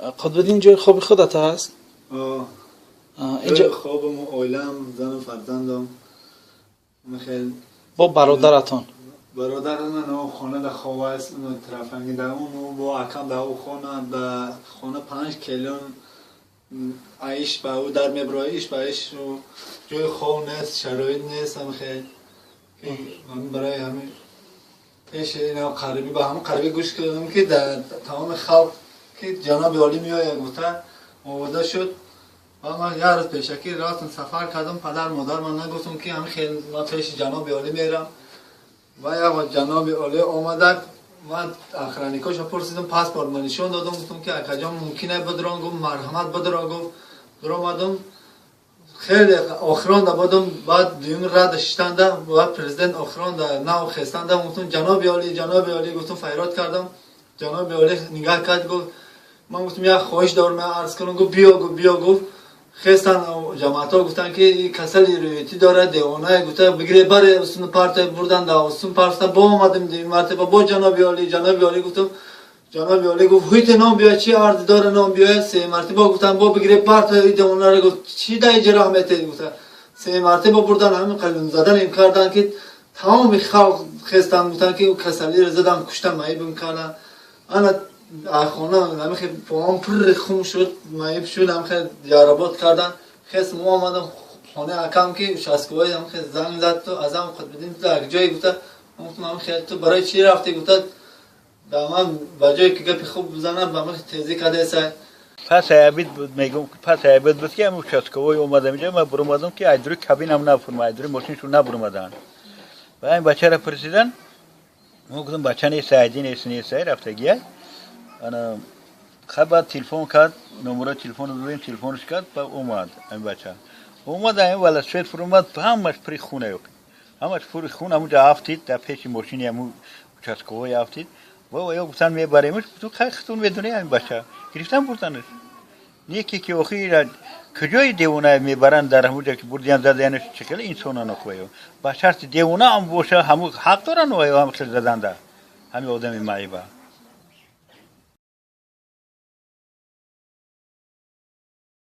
Қутбиддин, ҷои хоби худат аст? Инҷо хобам, оилам, зану фарзандам. Бо бародаратон? Бародари ман хона дар хоб аст, тарафанги дар он, бо акам дар ӯ хона, дар хона панҷ келон аиш ба ӯ дар меброи, иш ба иш, ҷои хоб нест, шароит нест. Хел барои ҳамин пеши қарибӣ ба ҳамон қарибӣ гӯш кардам, ки дар тамоми халқ ки ҷаноби олӣ меояд гуфта овода шуд. Ва ман як рӯз пешакӣ рафтам, сафар кардам. Падар модар ман нагуфтам, ки ҳамин хел ман пеши ҷаноби олӣ мерам. Ва як ҷаноби олӣ омада, ман охранникоша пурсидам, паспорт ма нишон додам, гуфтам, ки акаҷон, мумкин е бидрон? Гуфт: «Марҳамат, бидро», гуфт. Дуромадам, хеле охиронда будам. Баъд дуюми рада шиштанда, баъд президент охиронда нав хестанда, гуфтам: «Ҷаноби олӣ, ҷаноби олӣ», гуфтам, фарёд кардам. Ҷаноби олӣ нигаҳ кард, гуфт, ман гуфтам: «Як хоҳиш дорам, арз кунам». Гуфт: «Биё», гуфт, «биё», гуфт. Хестан ҷамоатҳо, гуфтанд, ки касали рӯятӣ дорад, девонае, гуфта, бигире, баре, устуни парта бурдан, дар устун парта. Бо омадем дуюм мартаба, бо «ҷаноби олӣ, ҷаноби олӣ» гуфтам. Ҷаноби олӣ гуфт: «Ҳуйте, ном биё, чи арз дора, ном биёяд». Се мартаба гуфтам, бо бигире, парта девонаро, гуфт, чи дар иҷа роҳ метед, гуфта. Се мартаба бурдан, ҳамин қалим задан им кардан, ки тамоми халқ хестан, гуфтанд, ки касалиро задан, куштан, маибм кардан. Ана хона ҳамихе поам пурри хун шуд, маиб шуд, ҳамихе ҷаработ кардан. Хес мо омадам хонаи акам, ки участковый ҳамихе занг зад: «Ту Азам Қутбиддин, ту як ҷое?» гуфта. Гуфтам: «Ҳамихе, ту барои чӣ рафтӣ?» гуфта. Ба ман ба ҷое ки гапи хуб бизанам, ба ман тезӣ кардесай. Пас аябид буд, мегум, пас аябид буд, ки ҳам участковый омадам инҷа. Ман буромадам, ки айдури кабинам нафурма, айдури мошиншон набуромадан. Ва ин бачаро пурсидан, мо гуфтам: «Бача нест, айди нест, нест, рафтагия». Ана хай, баъд телефон кард, номерои телефонро додем, телефонш кард ба омад. Ҳамин бача омад, ҳамин велосипед фуромад, ҳамаш пури хуна, ҳамаш пури хун. Ҳамунҷа афтид, дар пеши мошини ҳамун участковый афтид. Ва ё гуфтан: «Мебаремаш». Гуфтум: «Хай, хитун медонӣ». Ҳамин бача гирифтан, бурданаш. Неки ки охир куҷои девона мебаранд? Дар ҳамунҷа ки бурдиян, задаянаш, чӣ хеле инсонан охваё? Ба шарти девона ҳам боша, ҳамун ҳақ доранд, ва ҳам хел заданда ҳамин одами маиба.